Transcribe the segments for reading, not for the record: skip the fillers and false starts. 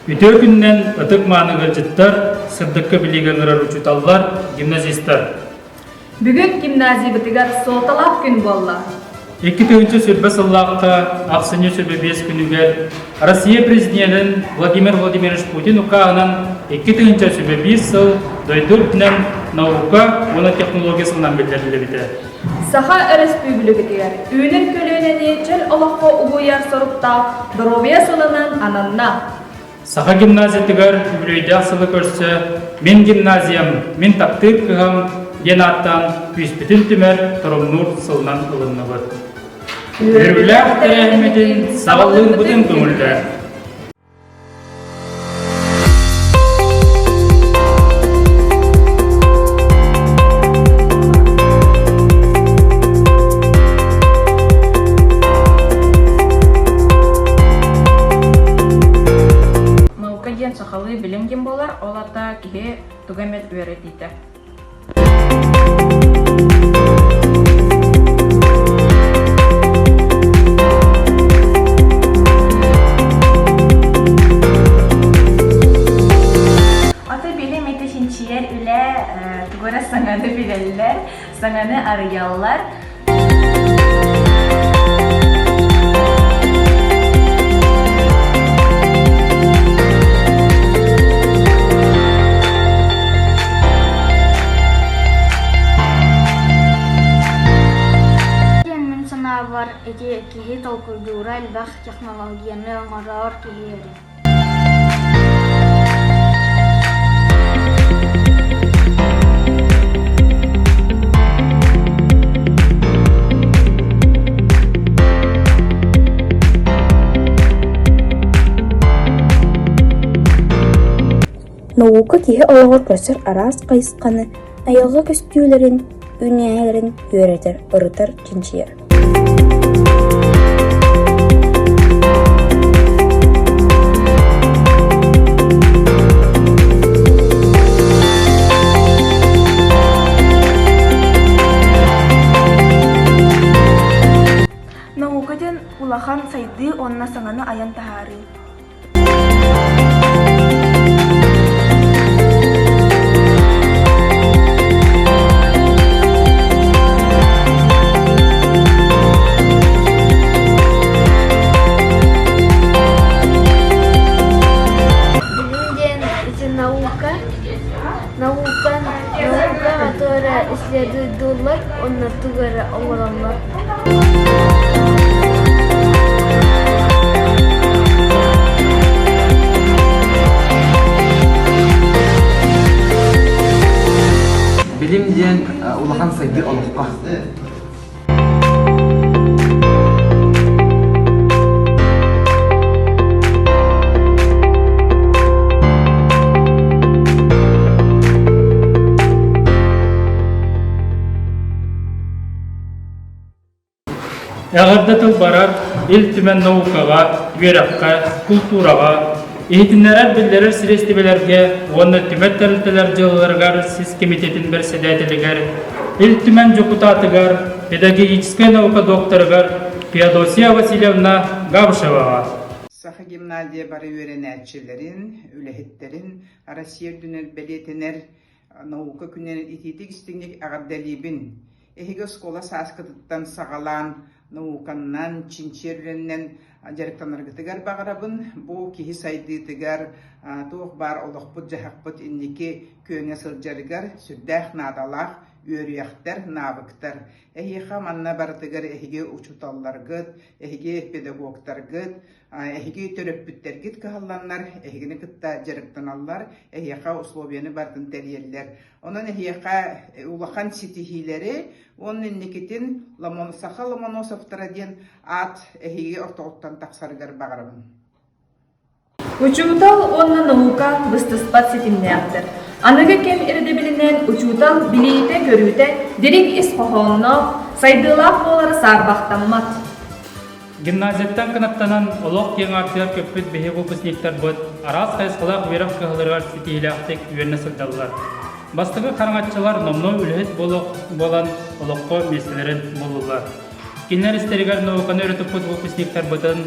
Үтүө күнүнэн ытык-мааны ыалдьыттар, сырдыкка билиигэ ыҥырар учууталлар, гимназистар! Бүгүн гимназиябытыгар суолталаах күн буолла. 2020 сыллаахха ахсынньы 25 күнүгэр Россия президенин Владимир Владимирович Путин укааһынан 2021 сыл дойду үрдүнэн наука уонна технология сылынан биллэриллибитэ. Саха Өрөспүүбүлүкэтигэр үүнэр көлүөнэни чөл олоххо угуйар соруктаах доруобуйа сылынан ананна. Саха гимназиятыгар үбүлүөйдээх сылы көрсө «Мин гимназиям, мин таптыыр кыһам» диэн ааттаан күүспүтүн түмэр торумнуур сылынан ылынныбыт. Үөрүүлээх тэрээһиммитин саҕалыырбытын көҥүллээ. Наука диэн сахалыы билим диэн буолар, ол ата киһи тугу эмит үөрэтиитэ. Ото билим ити чинчийэр үлэ тугу эрэ саҥаны билэллэр, саҥаны арыйаллар. Диэн мин санаабар ити киһи толкуйдуура элбэх технологияны оҥорор киһи эрэ. Наука киһи олоҕор көрсөр араас хайысханы, айылҕа көстүүлэрин, үүнээйилэрин үөрэтэр, ырытар, чинчийэр. Наука диэн улахан сайдыы уонна саҥаны айан таһаарыы. Билим диэн ити наука, наука, наука которая исследует уонна тугу эрэ оҥороллор. Билим диэн улахан сайдыы олоххо. Эҕэрдэ тыл барар Ил Түмэн наукаҕа, үөрэххэ, култуураҕа, иһитиннэрэр-биллэрэр сириэстибэлэргэ уонна түмэт тэрилтэлэр дьыалаларыгар сис кэмитиэтин бэрэссэдээтэлигэр, Ил Түмэн дьокутаатыгар, педагогическай наука докторыгар Феодосия Васильевна Габышеваҕа. Саха гимназия бары үөрэнээччилэрин, үлэһиттэрин Россия үрдүнэн бэлиэтэнэр Наука күнүнэн итиитик-истиҥник эҕэрдэлиибин! Эһиги оскуола сааскытыттан саҕалаан науканнан, чинчийэр үлэннэн дьарыктанаргытыгар баҕарабын. Бу киһи сайдыытыгар, туох баар олохпут-дьаһахпыт инники күөҥҥэ сылдьарыгар сүрдээх наадалаах үөрүйэхтэр, навыктар. Эһиэхэ манна барытыгар эһиги учууталларгыт, эһиги педагогтаргыт, Эһиги төрөппүттэргит кыһалланнар, эһигини кытта дьарыктаналлар, эһиэхэ условияны барытын тэрийэллэр. Онон эһиэхэ улахан ситиһиилэри уонна инникитин Саха Ломоносовтара диэн аат эһиги ортоҕуттан тахсарыгар баҕарабын. Учуутал уонна наука быстыспат ситимнээхтэр. Аныгы кэм ирдэбилинэн учуутал билиитэ-көрүүтэ дириҥ ис хоһоонноох, сайдыылаах буолара саарбахтаммат. Гимназияттан кынаттанан олох киэҥ аартыгар көппүт биһиги выпускниктарбыт араас хайысхалаах үөрэх кыһаларыгар ситиһиилээхтик үөрэнэ сылдьаллар. Бастакы хараҥаччылар номнуо үлэһит буолан олоххо миэстэлэрин буллулар. Кинилэр истэригэр науканы өрө туппут выпускниктарбытын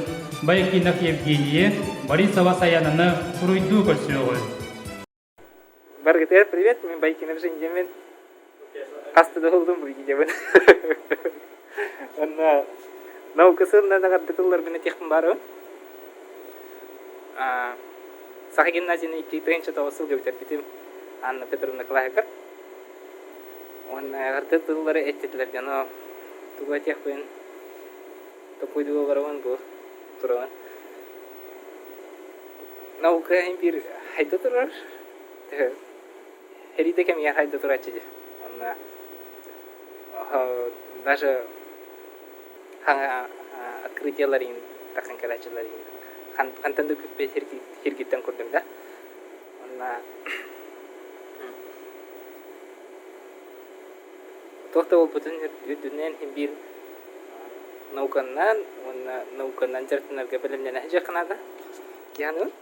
Байкинов Евгенийи, Борисова Саянаны уруйдуу көрсүөҕүн. Баргытыгар привет, мин Байкинов Женя Хаста да булдум бу видеобын. Онно наука сылынан эҕэрдэ тылларбын этиэхпин баарыбын. Саха гимназияны 2009 сылга бүтэрбитим Анна Петровна кылааһыгар. Уонна эҕэрдэ тыллары эттилэр дьоно тугу этиэхпин токуйдуу олоробун бу турабын. Наука биир хайда турар Хэриитэ кэмигэр хайда турааччы дии. Онно даже хаҥа открытиелар иин тахсан кэлээччилэр иин хантан да күүппэт сиргиттэн көрдүм да. Онно туох да буолбутун үрдүнэн син биир науканан уонна науканан дьарыктанарга бэлэмнэнэ сылдьыахха наада. Дианыгын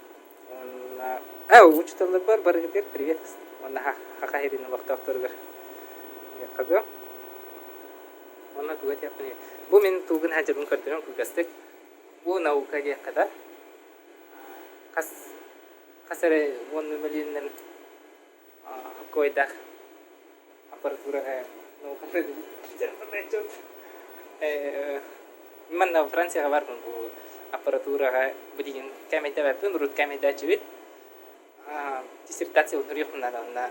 Уонна ээ учууталларбар барыгытыгар привет уонна Саха сирин олохтоохторугар диэххэ Уонна тугу этиэхпиний бу мин тугун сылдьарбын көрдөрөн кылгастык бу наука диэххэ да хас хас эрэ уонна мөлүйүөнүнэн хоккойдаах аппаратура науканы Манна Францияҕа барбын бу аппаратураҕа билигин кээмэйдээбэппин, урут кээмэйдээччибит. Диссертация суруйуохпун наада онно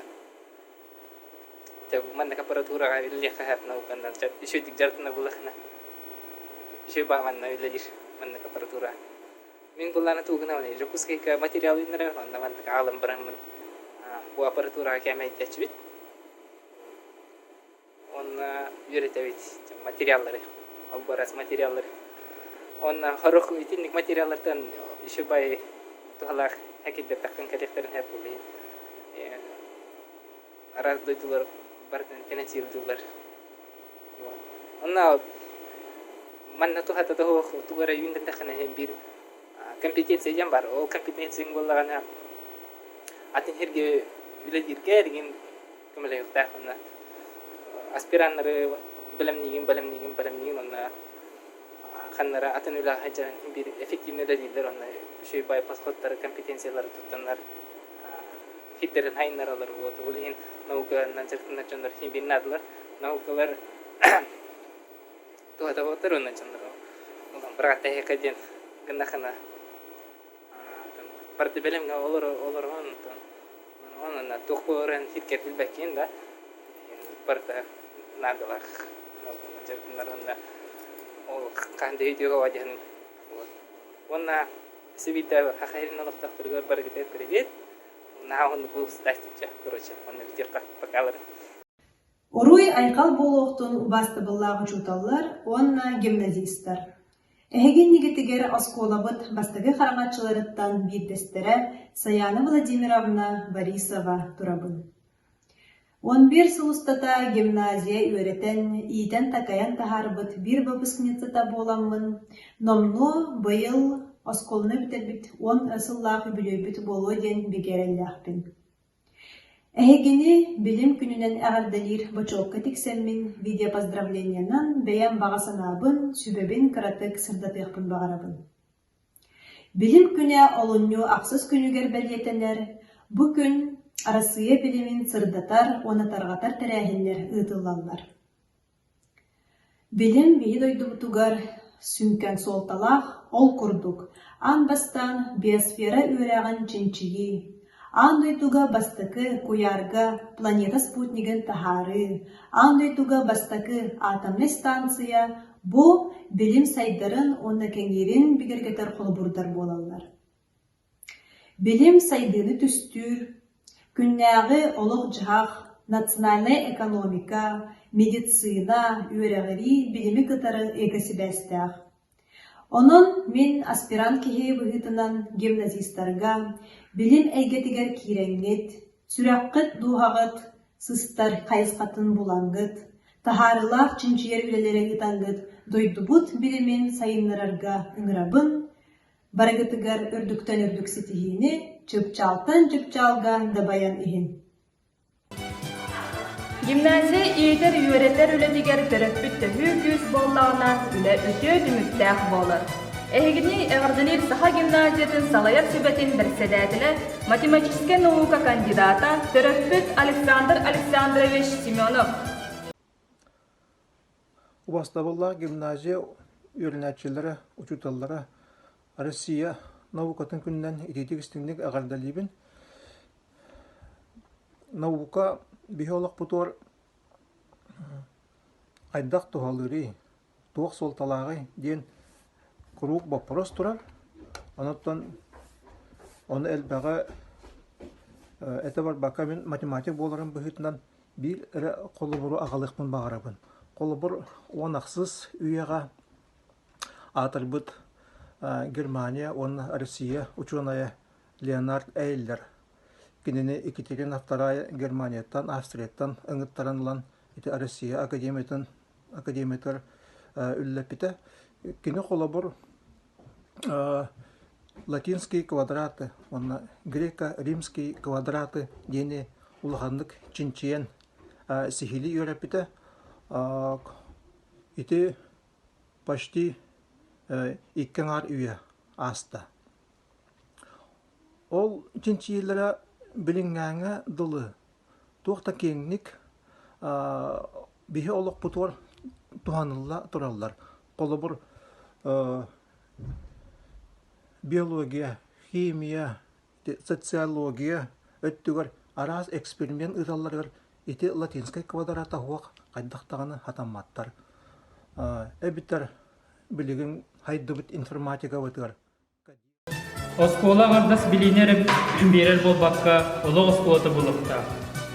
маннык аппаратураҕа үлэлиэххэ сөп науканан үчүгэйдик дьарыктана буллахына үчүгэй баа манна үлэлиир маннык аппаратура. Мин былаана тугунабын Дьокуускайга материал үүннэрэр онно маннык аҕалан бараммын бу аппаратураҕа кээмэйдээччибит. Уонна үөрэтэбит материаллары, албарас материаллары. Уонна сорох итинник материаллартан еще бай туһалаах хэкирдэр тахсан кэлиэхтэрин сөп буолуо. Араас дойдулар барытын финансируйдууллар. Онно манна туһата туох тугу эрэ үүннэрдэххинэ иһин биир компетенция диэн баар. Ол компетенцияҥ буоллаҕына атын сиргэ үлэлииргэ эргин көмөлөһүөхтээх уонна аспираннары бэлэмниигин, бэлэмниигин, бэлэмниигин уонна ханнара атын үлэҕэ сылдьан биир эффективно үлэлииллэр уонна үчүгэй баай подходтары, компетенциялары туттаннар хиттэрин хайыннаралар вот ол иһин науканан дьарыктанар дьоннор син биир наадалар наукалар туһата буолтар уонна дьоннор быраатта эһиэхэ диэн гыннахына барыта бэлэмҥэ олорон онон туох буоларын сиргэр билбэккин да барыта наадалаах дьарыктанар уонна ол хаһан да өйдүөҕэ диэн уонна Сибиирдэ Саха сирин олохтоохторугар барыгытыгар привет. Наһаа оннук устаастычча, короче, онно бүтүөххэ покалары. Уруй-айхал буолуохтун убаастабыллаах учууталлар уонна гимназистар! Эһиги иннигитигэр оскуолабыт бастакы хараҥаччыларыттан биирдэстэрэ Саяна Владимировна Борисова турабын. 11 сыл устата гимназия үөрэтэн, иитэн-такайан таһаарбыт биир выпускницата буоламмын, номнуо быйыл оскуоланы бүтэрбит 10 сыллаах үбүлүөйбүт буолуо диэн бигэ эрэллээхпин. Эһигини билим күнүнэн эҕэрдэлиир бочуокка тиксэммин видеопоздравлениенан бэйэм баҕа санаабын, сүбэбин кыратык сырдатыахпын баҕарабын. Билим күнэ олунньу ахсыс күнүгэр бэлиэтэнэр, бу күн Арассыыйа билимин сырдатар уонна тарҕатар тэрээһиннэр ыытыллаллар. Билим биһи дойдубутугар сүҥкэн суолталаах, ол курдук, аан бастаан биосфера үөрэҕин чинчийии, аан дойдуга бастакы куйаарга планета спутнигын таһаарыы, аан дойдуга бастакы атомнай станция бу билим сайдарын уонна кэҥиирин бигэргэтэр холобурдар буолаллар. Билим сайдыыны түстүүр, күннээҕи олох-дьаһах, национальнай экономика, медицина, үөрэҕирии билими кытары экосибээстээх. Онон мин аспирант киһи быһыытынан гимназистарга билим эйгэтигэр киирэҥҥит, сүрэххит-дууһаҕыт сыстар хайысхатын булаҥҥыт, таһаарыылаах чинчийэр үлэлэри ыытаҥҥыт дойдубут билимин сайыннарарга ыҥырабын, Барыгытыгар үрдүктэн үрдүк ситиһиини, чыпчаалтан чыпчаалга дабайан иһин! Гимназия иитэр-үөрэтэр үлэтигэр төрөппүт төһүү күүс буоллаҕына, үлэ үтүө түмүктээх буолар. Эһигини эҕэрдэлиир Саха гимназиятын салайар сүбэтин бэрэссэдээтэлэ, математическай наука кандидата, төрөппүт Александр Александрович Семенов. Убастабыллаах гимназия үөрэнээччилэрэ, учууталлара Россия наукатын күнүнэн итиитик-истиҥник эҕэрдэлиибин. Наука биһи олохпутугар хайдах туһалыырый, туох суолталааҕый диэн куруук боппуруос турар. Онуттан ону элбэҕи этэ барбакка мин математик буоларым быһыытынан биир эрэ холобуру аҕалыахпын баҕарабын. Холобур уон ахсыс үйэҕэ аатырбыт Германия уонна Россия учуонайа Леонард Эйлер кинини Екатерина II Германияттан, Австрияттан ыҥыттаран ылан ити Россия академиятын академиятыгар үллэппитэ. Кини холобур латинские квадраты уонна греко-римские квадраты диэни улаханнык чинчийэн сиһилии үөрэппитэ. Ити почти икки аҥаар үйэ ааста. Ол чинчийиилэрэ билиҥҥээҥҥэ дылы туох да киэҥник биһи олохпутугар туһанылла тураллар. Холобур, биология, химия, социология өттүгэр араас эксперимент ыыталларыгар ити латинскай квадрата суох хайдах даҕаны хатамматтар. Эбэтэр билигин хайдыбыт информатикабытыгар Оскуола аҥардас билиини эрэ биэрэр буолбакка, олох оскуолата буолуохтаах.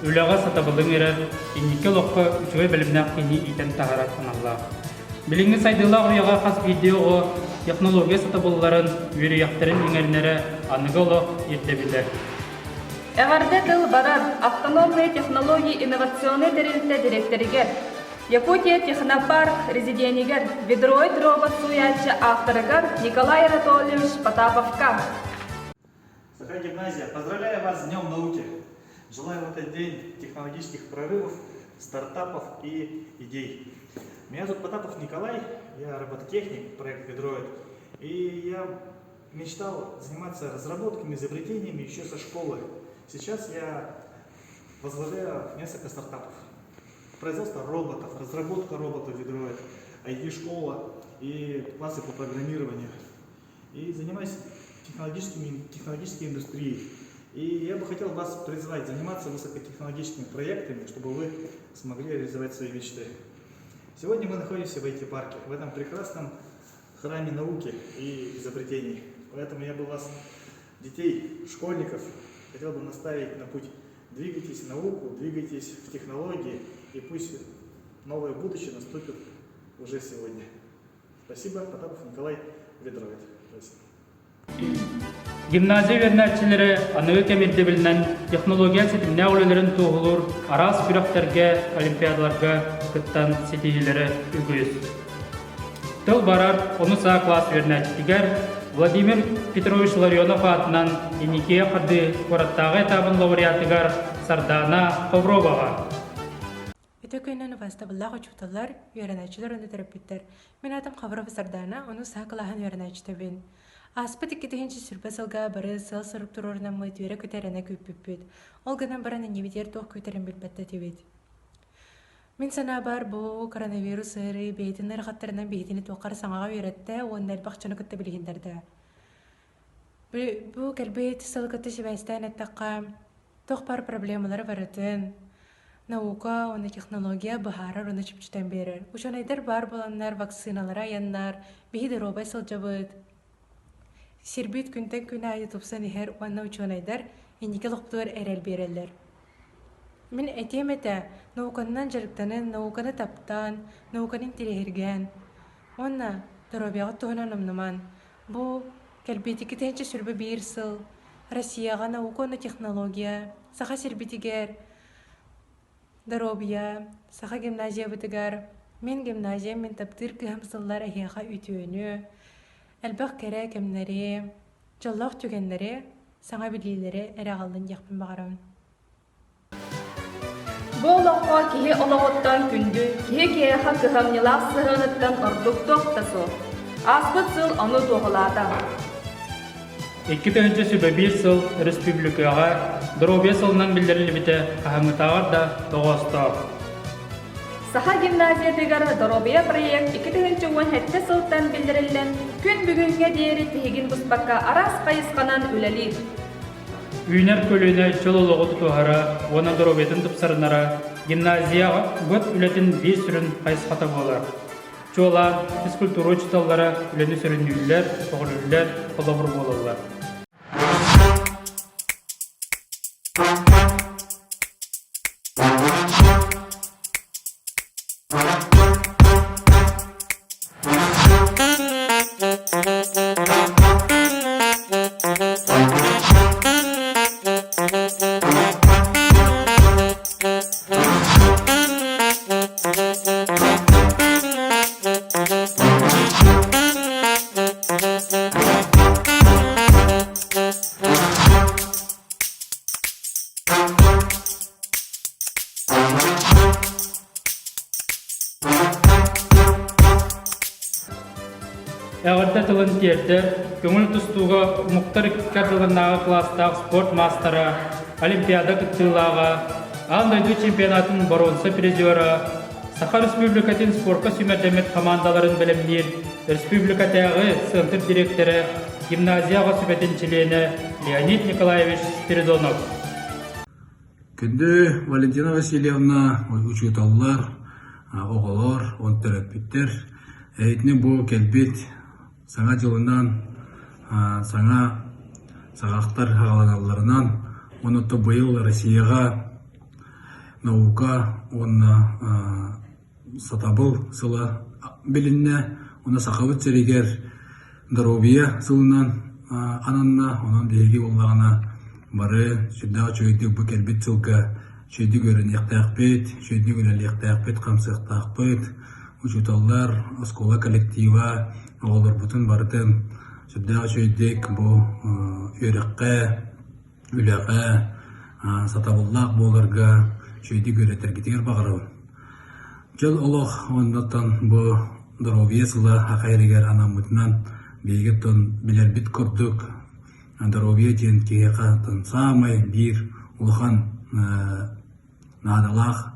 Үлэҕэ сатабылыҥ эрэр, инники олоххо үчүгэй бэлэмнээх киһини иитэн таһаарар аналлаах. Билиҥҥи сайдыылаах үйэҕэ хас биирдии оҕо технология сатабылларын, үөрүйэхтэрин иҥэринэрэ аныгы олох ирдэбилэ. Эҕэрдэ тыл барар Автономные технологии инновационнай тэрилтэ дириэктэригэр, Якутия технопарк резиденигэр Ведроид робот суруйааччы авторыгар Николай Анатольевич Потаповка. Саха гимназия, поздравляю вас с Днем науки! Желаю в этот день технологических прорывов, стартапов и идей. Меня зовут Потапов Николай, я робототехник, проект Ведроид. И я мечтал заниматься разработками, изобретениями еще со школы. Сейчас я возглавляю несколько стартапов. Производство роботов, разработка роботов Ведроид, IT-школа и классы по программированию. И занимаюсь технологическими, технологической индустрией. И я бы хотел вас призвать заниматься высокотехнологичными проектами, чтобы вы смогли реализовать свои мечты. Сегодня мы находимся в IT-парке, в этом прекрасном храме науки и изобретений. Поэтому я бы вас, детей, школьников, хотел бы наставить на путь. Двигайтесь в науку, двигайтесь в технологии, и пусть новое будущее наступит уже сегодня. Спасибо, Потапов Николай Ведровит. Спасибо. Гимназия үөрэнээччилэрэ аныгы кэм ирдэбилинэн технология ситимнээх үлэлэрин туоһулуур араас күрэхтэргэ, олимпиадаларга кыттан ситиһиилэрэ үгүс. Тыл барар онус А класс үөрэнээччитигэр Владимир Петрович Ларионов аатынан Иникия хардыы куораттааҕы этабын лауреатыгар Сардаана Ховроваҕа. Үтө күнүнэн убаастабыллаах учууталлар, үөрэнээччилэр уонна төрөппүттэр. Мин аатым Ховрова Сардаана, ону саха кылааһын үөрэнээччитэбин. Ааспыт 2020 сылга бары сыал-сорук туруорунаммыт үөрэ-көтө эрэнэ күүппүппүт. Ол гынан баран иннибитигэр туох күүтэрин билбэт да этибит. Мин санаабар, бу коронавирус ыарыы бэйэтин ыарахаттарынан биһигини туохха эрэ саҥаҕа үөрэттэ уонна элбэх дьону кытта билиһиннэрдэ. Бу кэлбит сылы кытта сибээстээн эттэххэ, туох баар проблемалары барытын наука уонна технология быһаарар уонна чопчутан биэрэр. Учуонайдар баар буоланнар вакциналары айаннар, биһи доруобай сылдьабыт, Сирбит күнтэн күн аайы тупсан иһэр уонна учуонайдар инники олохпутугар эрэл биэрэллэр. Мин этиэм этэ, науканан дьарыктанан, науканы таптаан, науканы интэриэһиргээн уонна доруобуйаҕыт туһунан умнумаҥ. Бу кэлбиэтикки 1021 сыл Россияҕа наука уонна технология, Саха сирбитигэр доруобуйа, Саха гимназиябытыгар мин гимназиям мин таптыыр кыһам сыллар эһиэхэ үтүөнү, элбэх кэрэ кэмнэри, дьоллоох түгэннэри, саҥа билиилэри эрэ аҕаллын диэхпин баҕарабын. Бу олоххо киһи олоҕуттан күндү, киһи киһиэхэ кыһамньылаах сыһыаныттан ордук туох да суох. Ааспыт сыл ону туоһулаата. 2001 сыл республикаҕа доруобуйа сылынан биллэриллибитэ хаһааҥҥытааҕар да тоҕоостоох. Саха гимназиятыгар доруобуйа проект 2017 сылтан биллэриллэн, күн бүгүҥҥэ диэри тиһигин быспакка араас хайысханан үлэлиир. Үүнэр көлүөнэ чөл олоҕу тутуһара уонна доруобуйатын тупсарынара гимназия год үлэтин биир сүрүн хайысхата буолар. Чуолаан, физкультура учууталлара үлэни сүрүннүүллэр, көҕүлүүллэр, холобур буолаллар. Эҕэрдэ тылын тиэрдэр, көҥүл тустууга омуктар икки ардыларынааҕы кылаастаах спорт маастара, Олимпиада кыттыылааҕа, аан дойду чемпионатын боруонса призера, Саха Республикатын спорка сүүмэрдэммит хамаандаларын бэлэмниир республикатааҕы центр дириэктэрэ, гимназия аҕа сүбэтин чилиэнэ Леонид Николаевич Спиридонов. Күндү Валентина Васильевна, учууталлар, оҕолор, он төрөппүттэр, эһитини бу кэлбит саҥа дьылынан, саҥа саҕахтар аҕаланалларынан, онуттан быйыл Россияҕа наука уонна сатабыл сыла билиннэ. Уонна Сахабыт сиригэр доруобуйа сылынан ананна. Онон биһиги буоллаҕына бары сүрдээх үчүгэйдик бу кэлбит сылга үчүгэйдик үөрэниэхтээхпит, үчүгэйдик үлэлиэхтээхпит, хамсыахтаахпыт. Учууталлар, оскуола коллектива оҕолорбутун барытын сүрдээх үчүгэйдик бу үөрэххэ, үлэҕэ сатабыллаах буоларга үчүгэйдик үөрэтэргитигэр баҕарабын. Дьол олох оннуттан бу доруобуйа сыла саха сиригэр анаммытынан биһиги оттон билэрбит курдук доруобуйа диэн киһиэхэ оттон саамай биир улахан наадалаах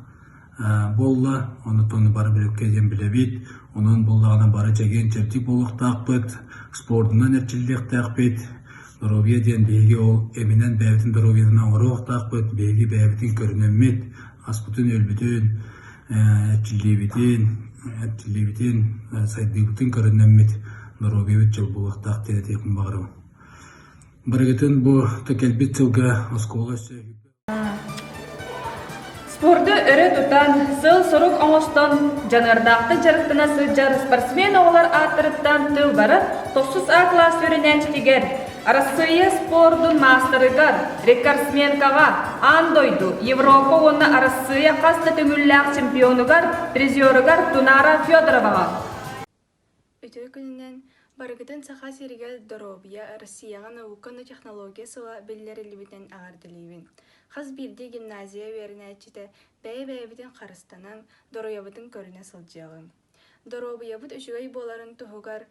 буолла. Онтон бары билэккэ диэн билэбит. Онон буоллаҕына бары чэгиэн-чэбдик буолуохтаахпыт, спордунан эрчиллиэхтээхпит. Доруобуйа диэн биһиги ол эминэн бэйэбитин доруобуйатын оҥоруохтаахпыт, биһиги бэйэбитин көрүнэммит, аспытын-үөлбүтүн, эрчиллиибитин, эрчиллиибитин, сайдыыбытын көрүнэммит доруобуйабыт дьол буолуохтаах диэн этиэхпин баҕарабын. Барыгытын бу кэлбит сылга оскуола өссө Спорду өрө тутан, сыал-сорук оҥостон, дьаныардаахтык дьарыктана сылдьар спортсмен оҕолор ааттарыттан тыл барар тохсус А кылаас үөрэнээччитигэр, Арассыыйа спордун маастарыгар, рекордсменкаҕа, аан дойду, Европа уонна Арассыыйа хас да төгүллээх чемпионугар, призерыгар Тунаара Федороваҕа. Үтүө күнүнэн! Барыгытын Саха сиригэр доруобуйа, Россияҕа наука уонна технология сыла биллэриллибитинэн эҕэрдэлиибин. Хас биирдии гимназия үөрэнээччитэ бэйэ-бэйэбитин харыстанан, доруйабытын көрүнэ сылдьыаҕыҥ. Доруобуйабыт үчүгэй буоларын туһугар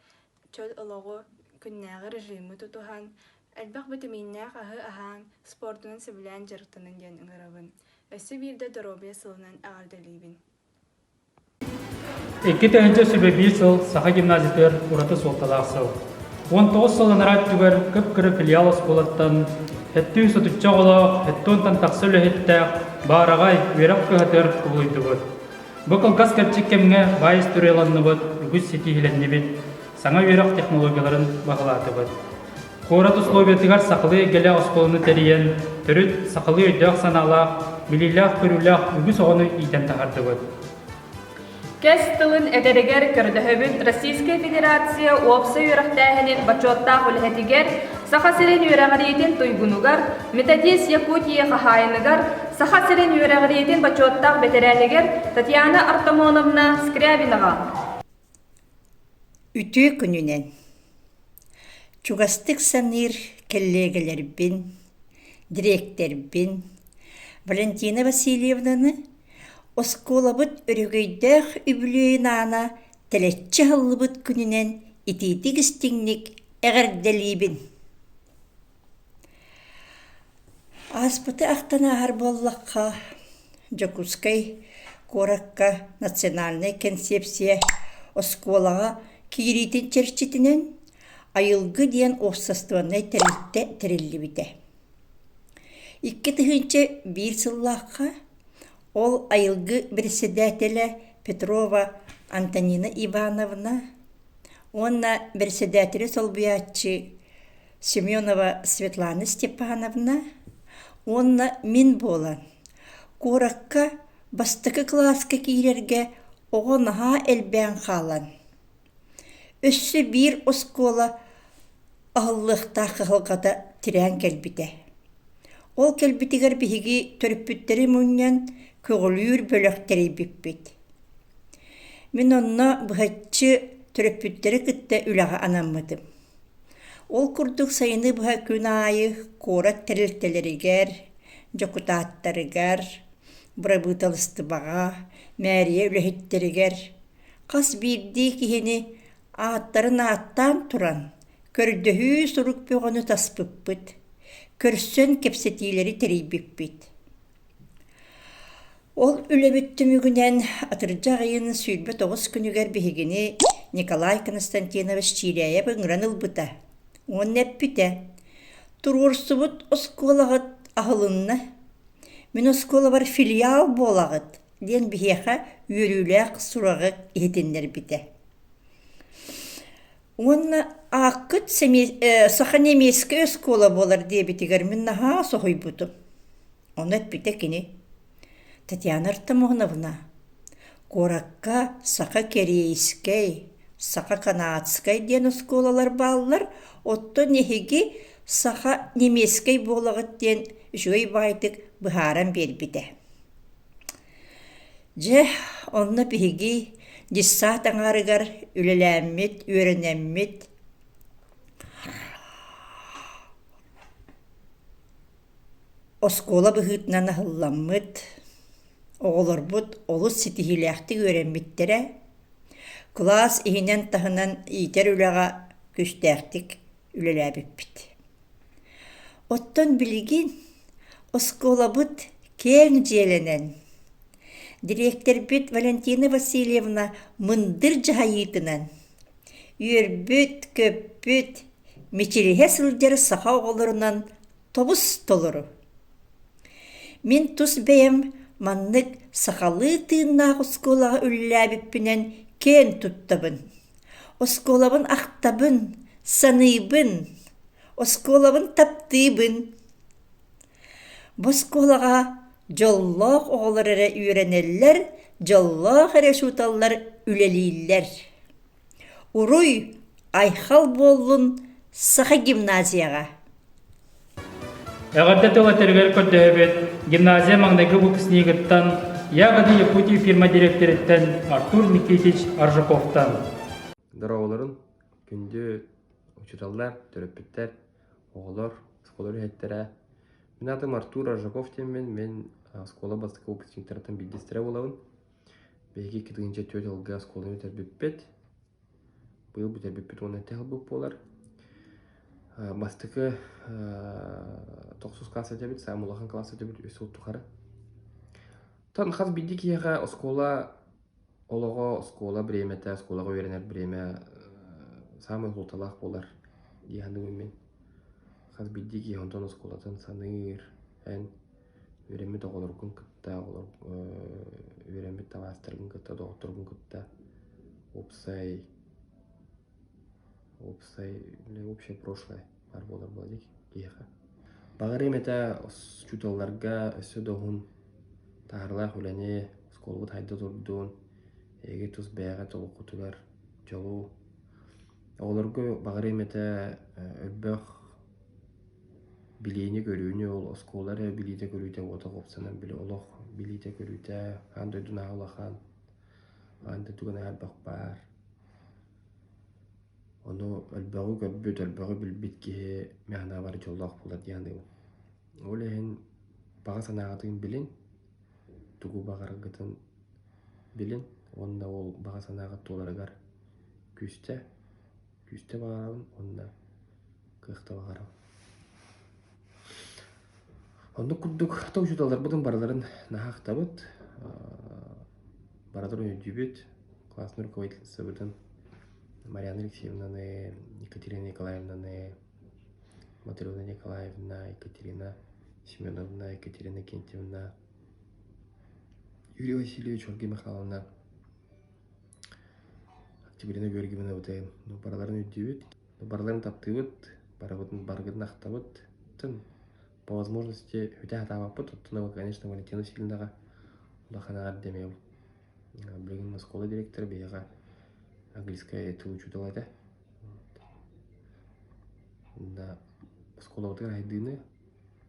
чөл олоҕу, күннээҕи режими тутуһан, элбэх битэмииннээх аһы аһаан, спордунан сөбүлээн дьарыктаныҥ диэн ыҥырабын. Өссө биирдэ доруобуйа сылынан эҕэрдэлиибин. 2001 сыл Саха гимназиятыгар ураты суолталаах сыл. 19 сыл анараа өттүгэр кып-кыра филиал оскуолаттан 730 оҕолоох, 70-тан тахса үлэһиттээх баараҕай үөрэх кыһатыгар кубулуйдубут. Бу кылгас кэрчик кэмҥэ баай историяланныбыт, үгүс ситиһиилэннибит, саҥа үөрэх технологияларын баһылаатыбыт. Куорат условиятыгар сахалыы эйгэлээх оскуоланы тэрийэн, төрүт сахалыы өйдөөх-санаалаах, билиилээх-көрүүлээх үгүс оҕону иитэн таһаардыбыт. Кэс тылын этэригэр көрдөһөбүн Российскай Федерация уопсай үөрэхтээһинин бочуоттаах үлэһитигэр, Саха сирин үөрэҕириитин туйгунугар, методист Якутии хаһаайыныгар, Саха сирин үөрэҕириитин бочуоттаах бэтэрээнигэр Татьяна Артамоновна Скрябинаҕа. Үтүө күнүнэн! Чугастык саныыр кэллиэгэлэрбин, дириэктэрбин Валентина Васильевнаны оскуолабыт өрөгөйдөөх үбүлүөйүн аана тэлэччи аһыллыбыт күнүнэн итиитик-истиҥник эҕэрдэлиибин! Ааспыты ахтан ааһар буоллахха, Дьокуускай куоракка национальнай кэнсиэпсийэ оскуолаҕа киириитин чэрчитинэн «Айылгы» диэн уопсастыбаннай тэрилтэ тэриллибитэ. 2001 сыллаахха ол «Айылгы» председателэ Петрова Антонина Ивановна уонна председатели солбуйааччы Семенова Светлана Степановна уонна мин буолан, куоракка бастакы кылааска киирэргэ оҕо наһаа элбээн хаалан, өссө биир оскуола аһыллыахтаах кыһалҕата тирээн кэлбитэ. Ол кэлбитигэр биһиги төрөппүттэри мунньан көҕүлүүр бөлөх тэрийбиппит. Мин онно быһаччы төрөппүттэри кытта үлэҕэ анаммытым. Ол курдук сайыны быһа күн аайы куорат тэрилтэлэригэр, дьокутааттарыгар, бырабыыталыстыбаҕа, мээрийэ үлэһиттэригэр хас биирдии киһини ааттарын ааттаан туран, көрдөһүү сурук бөҕөнү таспыппыт, көрсөн кэпсэтиилэри тэрийбиппит. Ол үлэбит түмүгүнэн атырдьах ыйын 29 күнүгэр биһигини Николай Константинович Чиирээйэп ыҥыран ылбыта уонна эппитэ: «Туруорсубут оскуолаҕыт аһылынна, мин оскуолабар филиал буолаҕыт» диэн биһиэхэ үөрүүлээх сураҕы иһитиннэрбитэ. Уонна ааккыт саха-немецкэй оскуола буолар диэбитигэр мин наһаа соһуйбутум. Ону эппитэ кини: «Татьяна Артамоновна, куоракка саха-кэриэйскэй, саха-канадскай диэн оскуолалар бааллар, оттон эһиги саха-немецкэй буолаҕыт» диэн үчүгэй баҕайытык быһааран биэрбитэ. Дьэ, онно биһиги дьыссаат аҥаарыгар үлэлээммит, үөрэнэммит Оскуола быһыытынан аһылламмыт, оҕолорбут олус ситиһиилээхтик үөрэммиттэрэ, кылаас иһинэн-таһынан иитэр үлэҕэ күүстээхтик үлэлээбиппит. Оттон билигин оскуолабыт киэҥ дьиэлэнэн, дириэктэрбит Валентина Васильевна мындыр дьаһайыытынан үөрбүт-көппүт, мичилиһэ сылдьар саха оҕолорунан тобус-толору. Мин тус бэйэм маннык сахалыы тыыннаах оскуолаҕа үлэлээбиппинэн киэн туттабын. Оскуолабын ахтабын, саныыбын, оскуолабын таптыыбын. Бу оскуолаҕа дьоллоох оҕолор эрэ үөрэнэллэр, дьоллоох эрэ учууталлар үлэлииллэр. Уруй, айхал буоллун Саха гимназияҕа! Эҕэрдэ тыл этэригэр көрдөһөбүт гимназия маҥнайгы выпускнигыттан Ягоды Якутии фирма дириэктэриттэн Артур Никитич Аржаковтан. Дорооболорун, күндү учууталлар, төрөппүттэр, оҕолор, оскуола үлэһиттэрэ. Мин аатым Артур Аржаков диэммин, мин оскуола бастакы выпускниктарыттан биирдэстэрэ буолабын. Биһиги 2004 сылга оскуоланы бүтэрбиппит. Быйыл бүтэрбиппит уонна этэ ылбыт буолар. Бастакы тохсус класс этэбит, саамай улахан класс этэбит үс сыл тухары. Тон хас биирдии киһиэхэ оскуола олоҕо, оскуола бириэмэтэ, оскуолаҕа үөрэнэр бириэмэ саамай суолталаах буолар дии саныыбын мин. Хас биирдии киһи онтон оскуолатын саныыр, эн үөрэммит оҕолоргун кытта, үөрэммит табаарыстаргын кытта, доҕотторгун кытта уопсай уопсай общее прошлое баар буолар буолла дии киһиэхэ. Баҕарыам этэ учууталларга өссө да уһун таһаарыылаах үлэни, оскуолабыт хайда турдун, эһиги тус бэйэҕит олоххутугар дьолу. Оҕолорго баҕарыам этэ элбэх Билиини-көрүүнү ол оскуола эрэ билиитэ-көрүүтэ уота уопсанан били олох билиитэ-көрүүтэ аан дойду наһаа улахан, аан дойдуга наһаа элбэх баар. Ону элбэҕи көрбүт, элбэҕи билбит киһи мин санаабар дьоллоох буолар дии саныыбын. Ол иһин баҕа санааҕытын билин, тугу баҕараргытын билин уонна ол баҕа санааҕыт туоларыгар күүстэ. Күүстэ баҕарабын уонна кыахта баҕарабын. Оннук курдук то учууталларбытын барыларын наһаа ахтабыт, барыларын өйдүүбүт. Классный руководительницабытын Марьяна Алексеевнаны, Екатерина Николаевнаны, Матрена Николаевна, Екатерина Семеновна, Екатерина Кентьевна, Юрий Васильевич, Ольга Михайловна, Октябрина Георгиевнабытын барыларын өйдүүбүт, барыларын таптыыбыт, барыбытын барыгытын ахтабыт. По возможности үтэ сатаабаппыт, оттон конечно, Валентина Васильевнаҕа улахан эҕэрдэ эмиэ Билигин оскуола директора биһиэхэ английскай тыл учуутала этэ. Да, оскуолабытыгар айдыыны,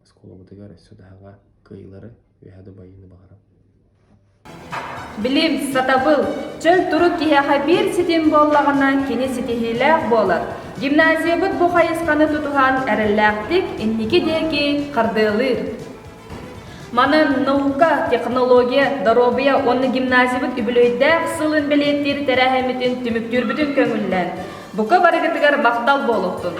оскуолабытыгар өссө даһаҕа кыайыылары, үөһэ да байыыны баҕарабын. Билим, сатабыл, чөл турук киһиэхэ биир ситим буоллаҕына, кини ситиһиилээх буолар. Гимназиябыт бу хайысханы тутуһан эрэллээхтик инники диэки хардыылыыр. Манан наука, технология, доруобуйа уонна гимназиябыт үбүлүөйдээх сылын бэлиэтиир тэрээһиммитин түмүктүүрбүтүн көҥүллээн, бука барыгытыгар махтал буолуохтун!